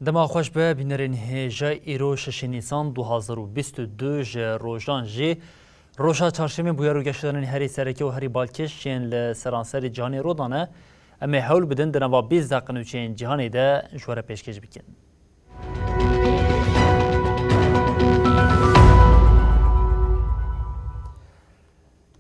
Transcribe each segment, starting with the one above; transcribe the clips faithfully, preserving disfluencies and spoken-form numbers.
Dema xweş be, bînerên hêja, îro şeşê Nîsan du hazar û bîst û du ji rojan jî roja çarşemê bûyer û geşedanên herî sereke û herî balkêş yên li seranserî cîhanê rû dane. Em ê hewl bidin di nava bîst deqe nûçeyên cîhanê de ji we re pêşkêş bikin.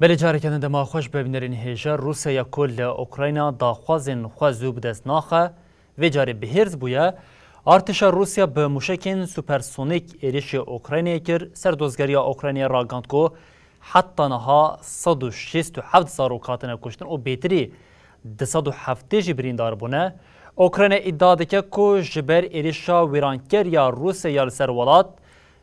Belê careke din dema xweş be bînerên hêja. Rûsya ya ku li Ukrayna daxwazên xwe zû bi dest naxe, vê carê bihêrz bûye. Artêşa Rûsya bi mûşekên supersonîk êrişî Ukraynayê kir. Serdozgeriya Ukraynayê ragihand ku heta niha sed û şêst û heft zarok hatine kuştin û bêtirî du sed û heftê jî birîndar bûne. Ukrayna îdia dike ku ji ber êrişa wêranker ya Rûsya ya li ser welat,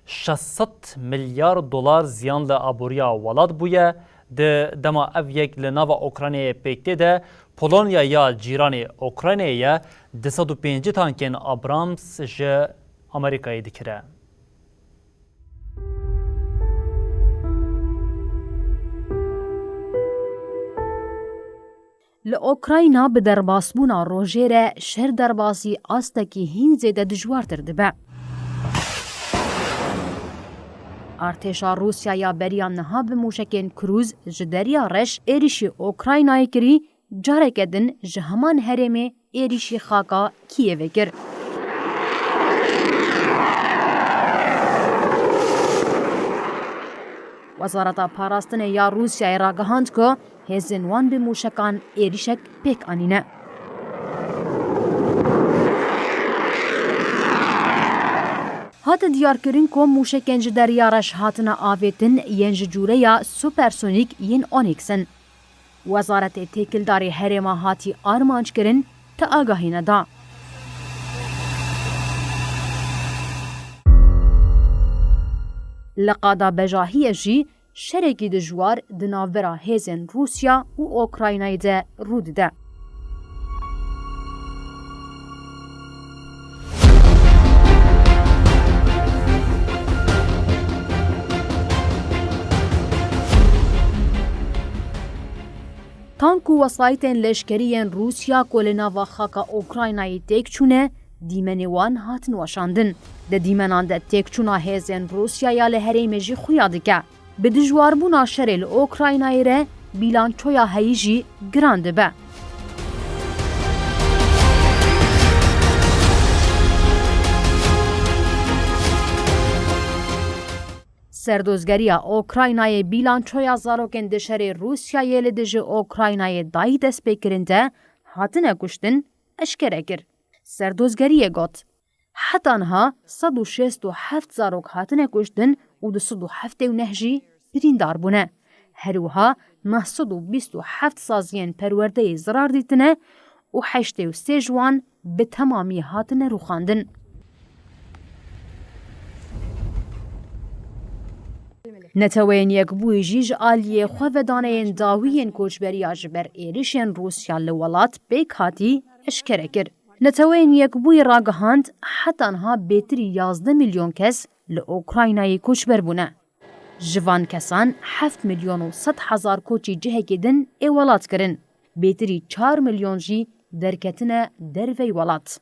şeş sed milyar dolar ziyan li aboriya welat bûye. Di dema ev yek li nava Ukraynayê pêk tê de, Polonya ya cîranê Ukraynayê ye, du sed û pêncî tankên Abrams ji Amerîkayê dikire. Li Ukrayna bi derbasbûna rojê re şer derbasî astekî hîn zêde dijwartir dibe. Artêşa Rûsya ya beriya niha bi mûşekên krûz ji Derya Reş êrişî Ukraynayê kirî, careke din ji heman herêmê êrişî xaka Kîevê kir. Wezareta Parastinê ya Rûsyayê ragihand ku hêzên wan bi mûşekan êrişek pêk anîne. Hate diyarkirin ku mûşekên ji Derya Reş hatine avêtin yên ji cûreya supersonîk yên Onyx in. Wezaretê Têkildarî herêma hatî armanc kirin, ti agahî neda. Li qada bejahiyê jî şerekî dijwar di navbera hêzên Rûsya û Ukraynayê de rû dide. Tank û wesayîtên leşkerî yên Rûsya ku li nava xaka Ukraynayê têk çûne, dîmenê wan hatin weşandin. Di dîmenan de têkçûna hêzên Rûsya ya li herêmê jî xuya dike. Bi dijwarbûna şerê li Ukraynayê re bîlançoya heyî jî giran dibe. Serdozgeriya Ukraynayê bîlançoya zarokên di şerê Rûsyayê li dijî Ukraynayê dayî destpêkirin de hatine kuştin eşkere kir. Serdozgeriyê got, heta niha sed û şêst û heft zarok hatine kuştin û du sed û heftê û neh jî birîndar bûne. Her wiha neh sed û bîst û heft saziyên perwerdeyê zirar dîtine û heştê û sê ji wan bi temamî hatine rûxandin. Neteweyên Yekbûyî jî ji aliyê xwe vedaneyên dawî yên koçberiya ji ber êrişên Rûsya li welat pêk hatî eşkere kir. Neteweyên Yekbûyî ragihand, heta niha bêtirî yazdeh milyon kes li Ukraynayê koçber bûne. Ji van kesan heft milyon û sed hezar koçî cihekê din ê welat kirin. Bêtirî çar milyon jî derketine dervey welat.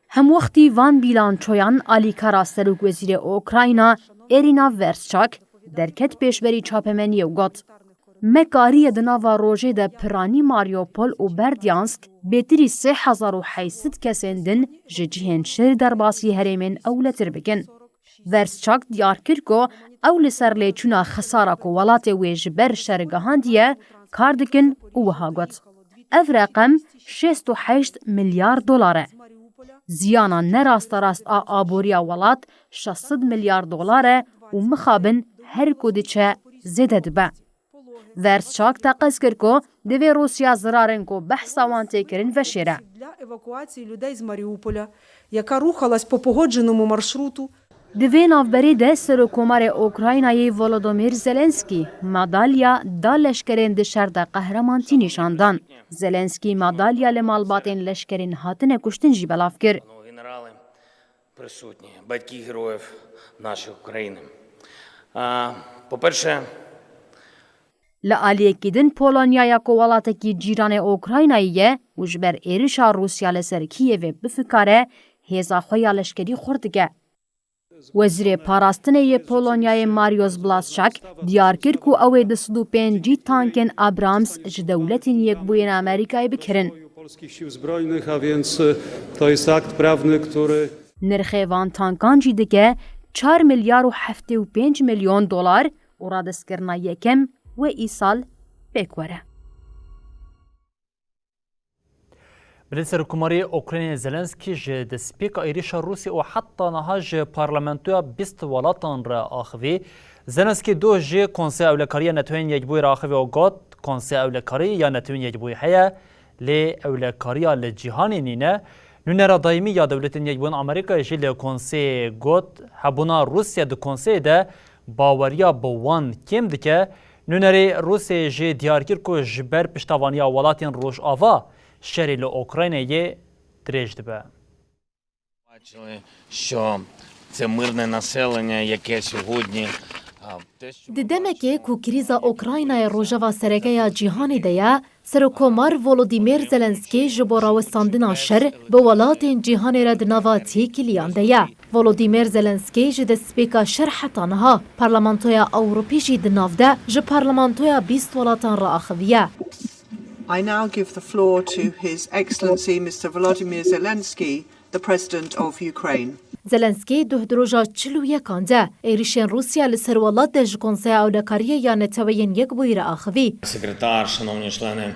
Hemwextî van bîlançoyan alîkara Serokwezîrê Ukrayna Erîna Verşçak, derket pêşberî çapemeniyê û got, me kariye di nava rojê de piranî Mariupol û Berdyansk bêtirî sê hezar û heyt sed kesên din ji cihên şer derbasî herêmên ewletir bikin. Verşçak diyar kir ku ew li ser lêçûna xesara ku welatê wê ji ber şer gihandiye kar dikin û wiha got, ev reqem şêst û heşt milyar dolar e. Ziyana ne rasterast a aboriya welat şeş sed milyar dolar e û mixabin her ku diçe zêde dibe. Verşçak teqez kir ku divê Rûsya zirarên ku behsa wan tê kirin veşêre. Для евакуації людей з Маріуполя, яка рухалась по погодженому маршруту. Di vê navberê de Serokkomarê Ukraynayê Volodymyr Zelenskî madalya da leşkerên di şer de qehreman tî nîşan dan. Zelenskî madalya li malbatên leşkerên hatine kuştin jî belav kir. Панове генерали, присутні, батьки героїв нашої України. А, по-перше, Li aliyekî din Polonyaya ku welatekî cîranê Ukraynayê ye û ji ber êrişa Rûsya li ser Kîyevê bifikare hêza xwe ya leşkerî xurt dike. Wezîrê Parastinê yê Polonyayê Mariusz Błaszczak diyar kir ku ew ê du sed û pêncî tankên Abrams ji dewletên Yekbûyî yên Amerîkayê bikirin. Polskich Sił Zbrojnych, a więc, e, to jest akt prawny, który Nirxê van tankan jî dike çar milyar û heftê û pênc milyon dolar û radiskirina yekem wê îsal pêk were. Bilî Serokkomarê Ukraynayê Zelensky ji destpêka êrîşa Rûsya û heta niha ji parlamentoya bîst welatan re axivî. Zelensky doh ji Konseya Ewlekariya Neteweyên Yekbûyî re axivî û got, Konseya Ewlekarî ya Neteweyên Yekbûyî heye, lê ewlekariya li cîhanê nîne. Nûnera daîmî ya Dewletên Yekbûyî Amerîkayê jî li konseyê got, hebûna Rûsya di konseyê de baweriya bi wan kêm dike. Nûnerê Rûsyayê jî diyar kir ku ji ber piştevaniya welatên Rojava şerê li Ukraynayê dirêj dibe. Бачили, що це мирне населення, яке сьогодні, а, те, що Di demekê ku krîza Ukraynayê rojeva sereke ya cîhanê de ye, Serokkomar Volodymyr Zelensky ji bo rawestandina şer bi welatên cîhanê re di nava têkiliyan de ye. Volodymyr Zelensky ji destpêka şer heta niha Parlamentoya Ewropî jî di nav de ji parlamentoya bîst welatan re axiviye. I now give the floor to His Excellency Mister Volodymyr Zelensky, the President of Ukraine. Zelensky duh di roja çil û yekan de êrişên Rûsya li ser welat de ji Konseya Ewlekariyê ya Neteweyên Yekbûyî re axivî. Секретар, шановні члени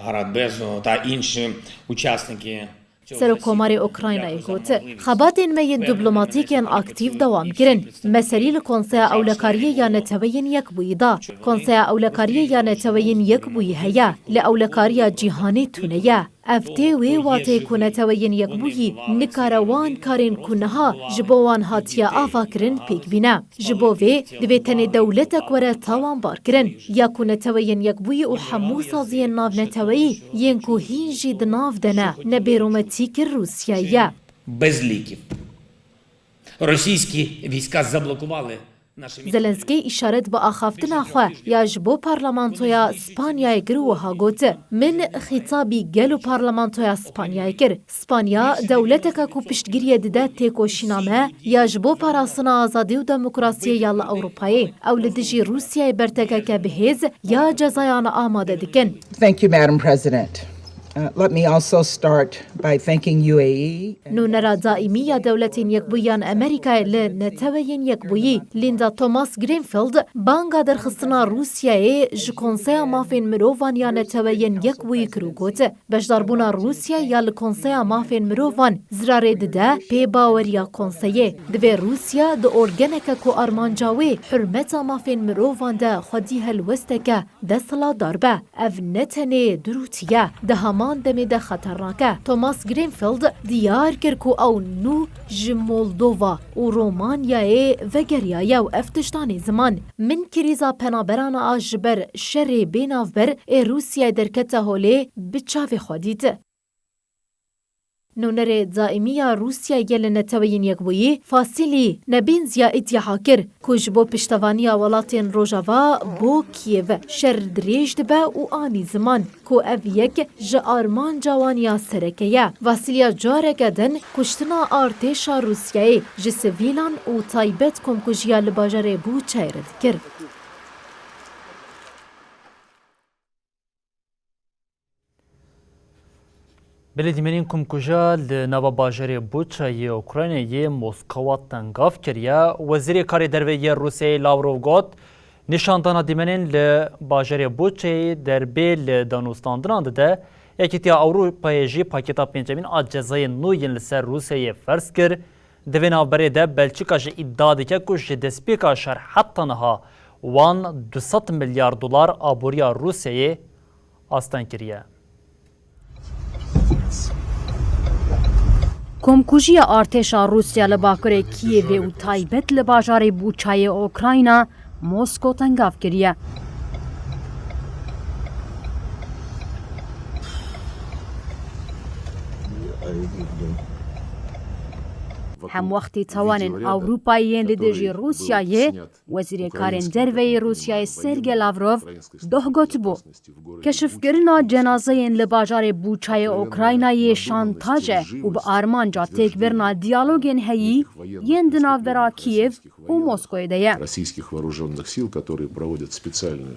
Радбезу та інші учасники цього Serokkomarê засідання, Ukraynayê дякую за got, можливість Xebatên me yên diplomatîk yên aktîf dewam kirin. Me serî li Konseya Ewlekariyê ya Neteweyên Yekbûyî da. Konseya Ewlekariyê ya Neteweyên Yekbûyî heye, li ewlekariya cîhanê tune ye. Ev tê wê wateyê ku Neteweyên Yekbûyî nikare wan karên ku niha ji bo wan hatiye avakirin pêk bîne. Ji bo vê, divê tenê dewletek were tawanbarkirin, ya ku Neteweyên Yekbûyî û hemû saziyên navneteweyî yên ku hîn jî di nav de ne, ne bêrometî kir Rûsyayê ye. Без ліків. Російські війська заблокували наше місто. Zelensky îşaret bi axaftina xwe ya ji bo parlamentoya Spanyayê kir û wiha got, Min xîtabî gel û parlamentoya Spanyayê kir. Spanya dewleteke ku piştgiriyê dide têkoşîna me ya ji bo parastina azadî û demokrasiyê ya li Ewropayê. Ew li dijî Rûsyayê bertekeke bihêz ya cezayane amade dikin. Thank you, Madam President. Uh, let me also start by thanking U A E. Nûnera daîmî ya Dewletên Yekbûyî yan Amerîkayê li Neteweyên Yekbûyî, Linda Thomas Greenfield, banga derxistina Rûsyayê ji Konseya Mafên Mirovan ya Neteweyên Yekbûyî kir û got, Beşdarbûna Rûsyayê ya li Konseya Mafên Mirovan zirarê dide pê baweriya konseyê. Divê Rûsya di orgeneke ku armanca wê hurmeta mafên mirovan de xwedî helwesteke desthilatdar be. Ev ne tenê dirûtî ye, di heman demê de xeternak e. Thomas Greenfield diyar kir ku ew nû ji Moldova û Romanyayê vegeriyaye û ev tişt anî ziman. Min krîza penaberana a ji ber şerê bênavber ê Rûsyayê derkete holê bi çavê xwe dît. Nûnerê daîmî ya Rûsyayê li Neteweyên Yekbûyî, Fasîlî Nebênzya îdîa kir ku ji bo piştevaniya welatên Rojava bo Kîev şer dirêj dibe û anî ziman ku ev yek ji armanca wan ya sereke ye. Vasîlya careke din kuştina artêşa Rûsyayê ji sivîlan û taybet komkujiya li bajarê Buçayê re dikir. Belê dîmenên komkuja li nava bajarê Buçayê yê Ukraynayê Moskowa tengav kiriye. Wezîrê Karê Derve yê Rûsyayê Lavrov got, nîşandana dîmenên li bajarê Buçayê derbê li danûstandinan dide. Yekîtiya Ewropayê jî pakêta pêncemîn a cezayên nû yên li ser Rûsyayê ferz kir. Di vê navberê de Belçîka jî îdia dike ku ji destpêka şer heta niha wan du sed milyar dolar aboriya Rûsyayê asteng kiriye. Komkujiya artêşa Rûsya li bakurê Kîevê û taybet li bajarê Buçayê Ukrayna Mosko tengav kiriye. Hemwextî tawanên Ewropayê yên li dijî Rûsyayê, Wezîrê Karên Derve yê Rûsyayê Sergey Lavrov doh gotibû, keşifkirina cenazeyên li bajarê Bûçayê Ukraynayê şantaj e û bi armanca têkbirina diyalogên heyî yên di navbera Kîev û Moskoyê de ye. Российских вооружённых сил, которые проводят специальную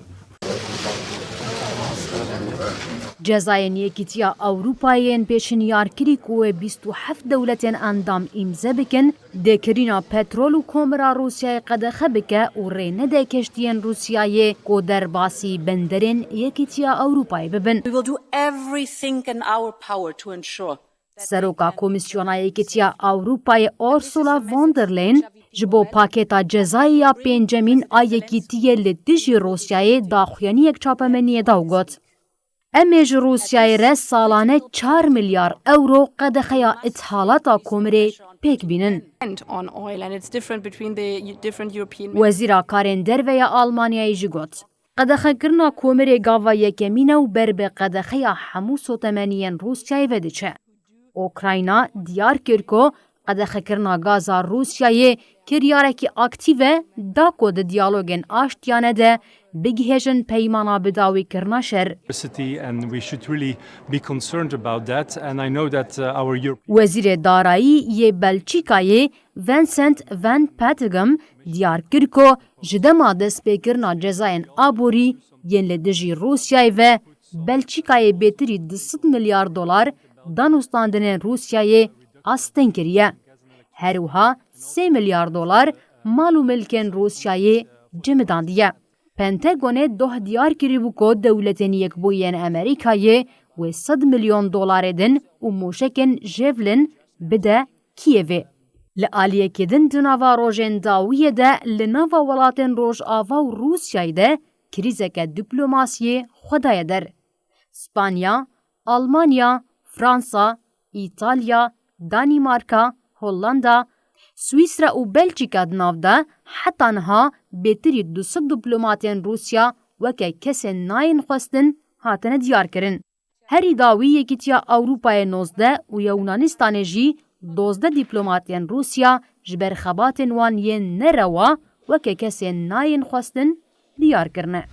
Cezayên Yekîtiya Ewropayê yên pêşniyar kirî ku wê bîst û heft dewletên endam îmze bikin, dê kirîna petrol û komira Rûsyayê qedexe bike û rê nede keştiyên Rûsyayê ku derbasî benderên Yekîtiya Ewropayê bibin. We will do everything in our power to ensure Seroka Komîsyona Yekîtiya Ewropayê Ursula von der Leyen ji bo pakêta cezayê ya pêncemîn a Yekîtiyê li dijî Rûsyayê daxuyaniyek çapemeniyê da û got, Em ê ji Rûsyayê re salane çar milyar ewro qedexeya îthalata komirê pêk bînin. On oil, and it's different between the different European Wezîra Karên Derve ya Almanyayê jî got, qedexekirina komirê gava yekemîn e û ber bi qedexeya hemû sotemeniyên Rûsyayê ve diçe. Ukrayna diyar kir ku qedexekirina gaza Rûsyayê kiryarekî aktîf e, da ku di diyalogên aştiyane de bigihêjin peymana bidawîkirina şer. City, and we should really be concerned about that. And I know that, uh, our Europe- Wezîrê Darayî yê Belçîkayê Vincent van Petegem diyar kir ku ji dema destpêkirina cezayên aborî yên li dijî Rûsyayê ve Belçîkayê bêtirî du sed milyar dolar danûstandinên Rûsyayê asteng kiriye. Her wiha sê milyar dolar mal û milkên Rûsyayê cimidandiye. Pentagonê doh diyar kiribû ku Dewletên Yekbûyî yên Amerîkayê wê sed milyon dolarê din û mûşekên Javelin bide Kîevê. Li aliyekê din di nava rojên dawiyê de li nava welatên Rojava û Rûsyayê de krîzeke dîplomasiyê xwe daye der. Spanya, Almanya, Fransa, Îtalya, Danîmarka, Hollanda, Swîsra û Belçîka di nav de heta niha bêtirî du sed dîplomatên Rûsya weke kesên nayên xwestin hatine diyarkirin. Herî dawî Yekîtiya Ewropayê nozdeh û Yunanistanê jî dozdeh dîplomatên Rûsya ji ber xebatên wan yên nerewa weke kesên nayên xwestin diyar kirine.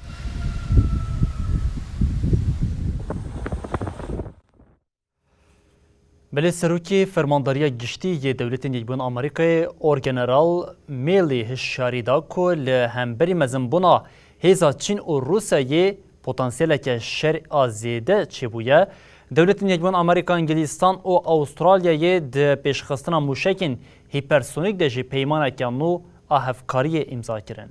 Belê Serokê Fermandariya Giştî yê Dewletên Yekbûyên Amerîkayê Orgeneral Milley hişyarî da ku li hemberî mezinbûna hêza Çîn û Rûsyayê potansiyeleke şer a zêde çêbûye. Dewletên Yekbûyên Amerîka, Îngilîstan û Awustralyayê di pêşxistina mûşekên hîpersonîk de jî peymaneke nû a hevkariyê îmza kirin.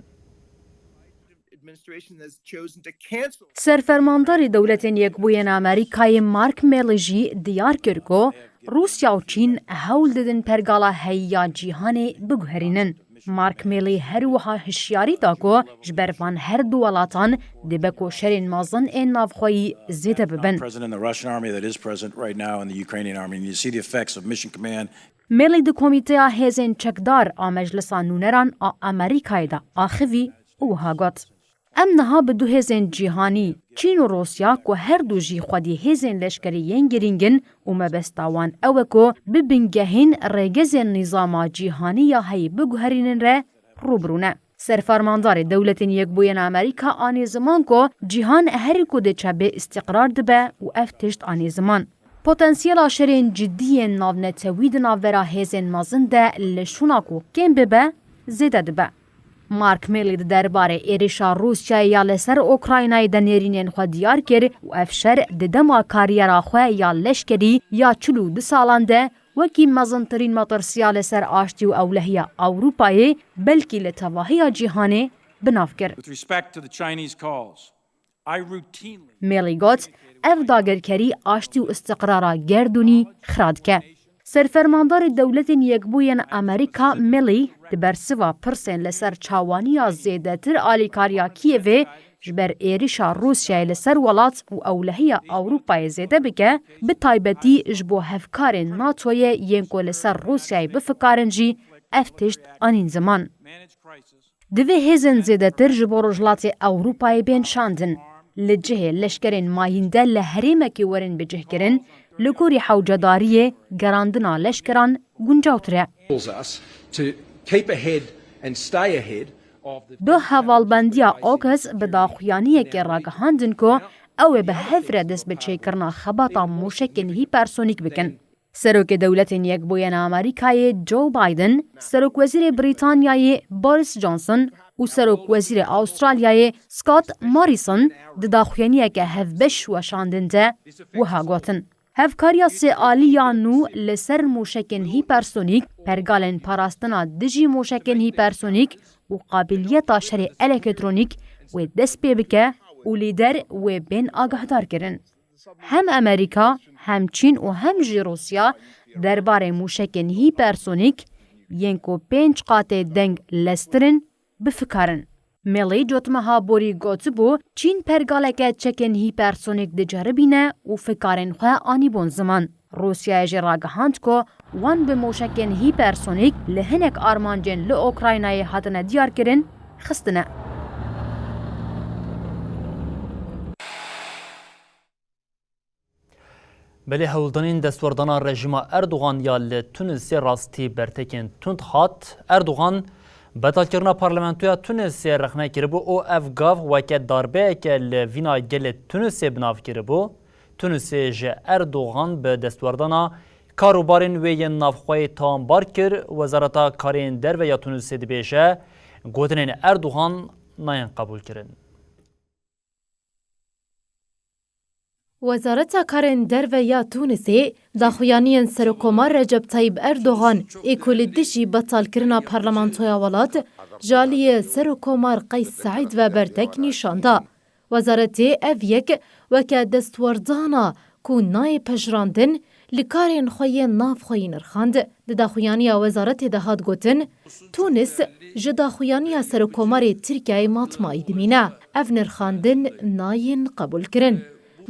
Serfermandarê Dewletên Yekbûyên Amerîkayê Mark Milley jî diyar kir ku Rûsya û Çîn hewl didin pergala heyî ya cîhanê biguherînin. Mark Milley her wiha hişyarî da ku ji ber van her du welatan dibe ku şerên mezin ên navxweyî zêde bibin. President of the Russian army that is present right now in the Ukrainian army, and you see the effects of Mission Command. Milley di Komîteya Hêzên Çekdar a Meclisa Nûneran a Amerîkayê de axivî û wiha got, Em niha bi du hêzên cîhanî, Çîn û Rûsya, ku her du jî xwedî hêzên leşkerî yên girîng in û mebesta wan ew e ku bi bingehîn rêgezên nîzama cîhanî ya heyî biguherînin re rû bi rû ne. Serfermandarê Dewletên Yekbûyên Amerîka anî ziman ku cîhan herî ku diçe bê îstîqrar dibe û ev tişt anî ziman. Potansiyela şerên cidî yên navnetewî di navbera hêzên mezin de li şûna ku kêm bibe, zêde dibe. Mark Milley di derbarê êrişa Rûsyayê ya li ser Ukraynayê de nêrînên xwe diyar kir û ev şer di dema kariyera xwe ya leşkerî ya çil û du salan de wekî mezintirîn metirsiya li ser aştî û ewlehiya Ewropayê, belkî li tevahiya cîhanê bi nav kir. With respect to the Chinese calls, I routinely Milley got, Ev dagirkerî aştî û îstiqrara gerdûnî xira dike. Serfermandarê Dewletên Yekbûyên Amerîka Milley di bersiva pirsên li ser çawaniya zêdetir alîkariya Kîevê ji ber êrişa Rûsyayê li ser welat û ewlehiya Ewropayê zêde bike, bi taybetî ji bo hevkarên NATOyê yên ku li ser Rûsyayê bifikarin jî ev tişt anîn ziman. Divê hêzên zêdetir ji bo Rojhilatê Ewropayê bên şandin. Li cihê leşkerên mayînde li herêmekê werin bicihkirin, Li gorî hewcedariyê gerandina leşkeran guncawtir e. Enables us to keep ahead and stay ahead of the Du hevalbendiya AUKUS bi daxuyaniyekê ragihandin ku ew ê bi hev re dest bi çêkirina xebata mûşekên hîpersonîk bikin. Serokê Dewletên Yekbûyên Amerîkayê Joe Biden, Serokwezîrê Brîtanyayê Boris Johnson û Serokwezîrê Awustralyayê Scott Morrison di daxuyaniyeke hevbeş weşandin de wiha gotin: Hevkariya sê alî ya nû li ser mûşekên hîpersonîk, pergalên parastina dijî mûşekên hîpersonîk û qabiliyeta şerê elektronîk wê dest pê bike û lîder wê bên agahdar kirin. Hem Amerîka, hem Çîn û hem jî Rûsya derbarê mûşekên hîpersonîk yên ku pênc qatê deng leztir in, bifikarin. Melê cotmeha borî gotibû, Çîn pergaleke çekên hîpersonîk diceribîne û fikarên xwe anîbûn ziman. Rûsyayê jî ragihand ku wan bi mûşekên hîpersonîk li hinek armancên li Ukraynayê hatine diyarkirin, xistine. Belê hewldanên destwerdana rejîma Erdogan ya li Tunisê rastî bertekên tund hat. Erdogan betalkirina parlamentoya Tunisê rexne kiribû û ev gav weke darbeyeke li vîna gelê Tunisê bi nav kiribû. Tunisê ji Erdogan bi destwerdana karûbarên wê yên navxweyî tawanbar kir. Wezareta Karên Derve ya Tunisê dibêje, gotinên Erdogan nayên qebûlkirin. Wezareta Karên Derve ya Tunisê daxuyaniyên Serokomar Recep Tayyip Erdogan ê ku li dijî betalkirina parlamentoya welat ji aliyê Serokomar Qeys Seîd ve bertek nîşan da. Wezaretê ev yek weke destwerdana ku nayê pejirandin, li karên xwe yên navxweyî nirxand. Di daxuyaniya wezaretê de hat gotin, Tunis ji daxuyaniya Serokomarê Tirkiyeyê matmayî dimîne. Ev nirxandin nayên qebûlkirin.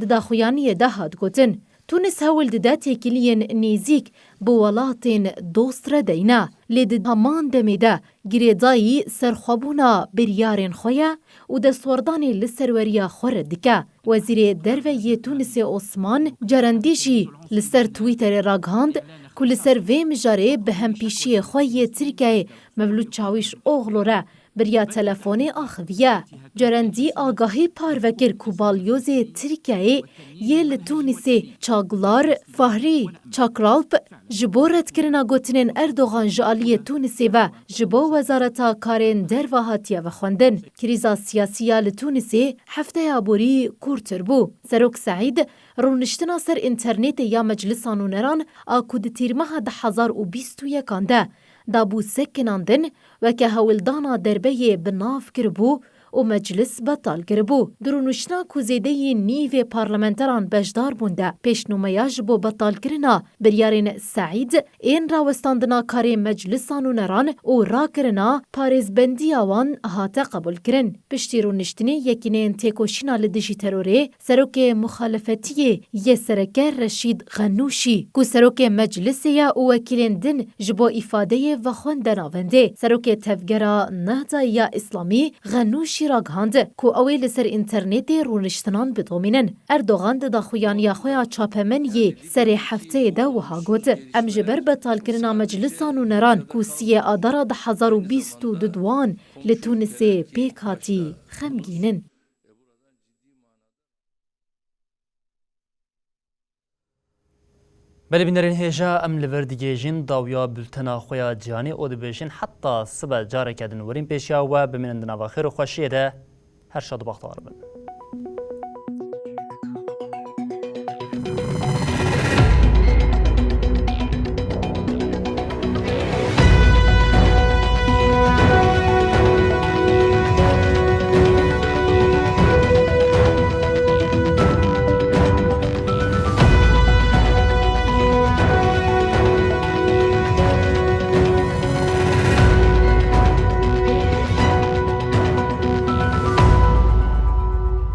Di daxuyaniyê de hat gotin, Tunis hewl dide têkiliyên nêzîk bi welatên dost re deyne, lê di heman demê de girêdayî serxwebûna biryarên xwe ye û destwerdanê li serweriya xwe red dike. Wezîrê Derve yê Tunisê Osman Cerendî jî li ser Twitterê ragihand ku li ser vê mijarê bi hempîşiyê xwe yê Tirkiyeyê Mevlût Çawîşoglu re bi riya telefonê axiviye. Cerendî agahî parve kir ku balyozê Tirkiyeyê yê li Tunisê Çaglar Fahrî Çakralp ji bo redkirina gotinên Erdogan ji aliyê Tunisê ve ji bo Wezareta Karên Derve hatiye vexwendin. Krîza siyasî ya li Tunisê hefteya borî kûrtir bû. Serok Seîd rûniştina ser înternetê ya Meclisa Nûneran a ku di tîrmeha du hezar û bîst û yekan de dabû sekinandin, weke hewldana derbeyê bi nav kiribû û meclis betal kiribû. Di rûniştina ku zêdeyî nîvê parlamenteran beşdar bûn de, pêşnûmeya ji bo betalkirina biryarên Seîd ên rawestandina karê Meclisa Nûneran û rakirina parêzbendiya wan hate qebûlkirin. Piştî rûniştinê Yekîneyên Têkoşîna li Dijî Terorê, Serokê Muxalefetiyê yê Sereke Reşîd Xenûşî, ku serokê Meclisê ye û wekîlên din ji bo îfadeyê vexwende navendê, serokê Tevgera Nehdayî ya Îslamî Xenûşî ragihand ku ew ê li ser înternetê rûniştinan bidomînin. Erdogan di daxuyaniya xwe ya çapemeniyê serê hefteyê de wiha got, Em ji ber betalkirina Meclisa Nûneran ku siyê Adara du hezar û bîst û duduan li Tunisê pêk hatî xemgîn in. Belê bînerên hêja, em li vir digihêjin dawiya bultena xwe ya cîhanê û dibêjin heta sibe careke din werîn pêşiya we, bimînin di nava xêr û xweşiyê de. Her şad û bextewar bin.